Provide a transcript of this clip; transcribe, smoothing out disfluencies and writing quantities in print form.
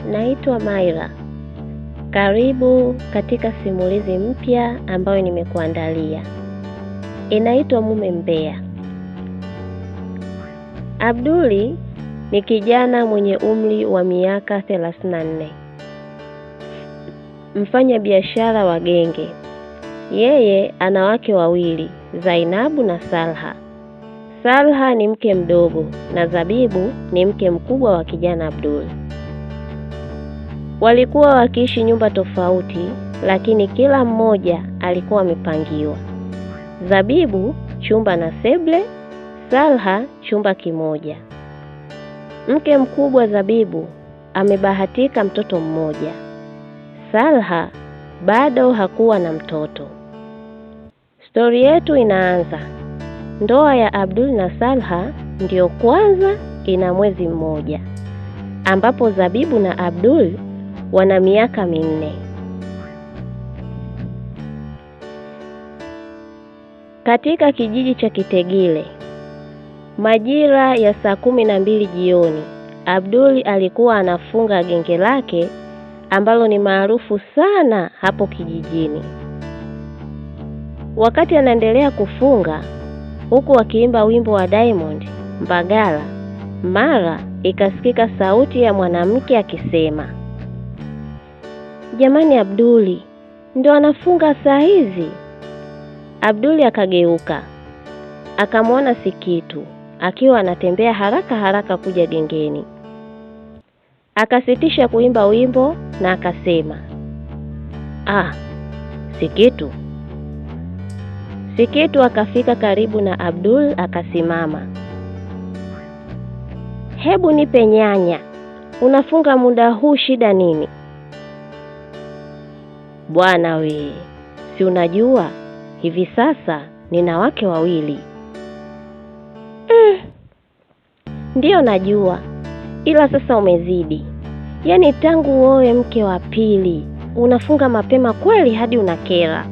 Naitwa Maira. Karibu katika simulizi mpya ambayo nimekuandalia. Inaitwa Mume Mbea. Abduli ni kijana mwenye umri wa miaka 34. Mfanya biashara wa genge. Yeye ana wake wawili, Zainabu na Salha. Salha ni mke mdogo na Zabibu ni mke mkubwa wa kijana Abdul. Walikuwa wakiishi nyumba tofauti, lakini kila mmoja alikuwa amepangiwa. Zabibu chumba na seble, Salha chumba kimoja. Mke mkubwa Zabibu amebahatika mtoto mmoja. Salha bado hakuwa na mtoto. Stori yetu inaanza. Ndoa ya Abdul na Salha ndiyo kwanza ina mwezi mmoja, ambapo Zabibu na Abdul wana miaka 4. Katika kijiji cha Kitegile, majira ya saa 12 jioni, Abdul alikuwa anafunga genge lake ambalo ni maarufu sana hapo kijijini. Wakati anaendelea kufunga huku akiimba wimbo wa Diamond Mbagala, mara ikasikika sauti ya mwanamke akisema, "Jamani Abduli, ndo anafunga saa hizi?" Abduli akageuka, akamwona Sikitu akiwa anatembea haraka haraka kuja gengeni. Akasitisha kuimba wimbo na akasema, "Ah, Sikitu." Sikitu akafika karibu na Abdul akasimama. "Hebu nipe nyanya. Unafunga muda huu, shida nini?" "Bwana we, si unajua hivi sasa nina wake wawili." Ndiyo najua, ila sasa umezidi. Yaani tangu uoe mke wa pili unafunga mapema kweli hadi unakera."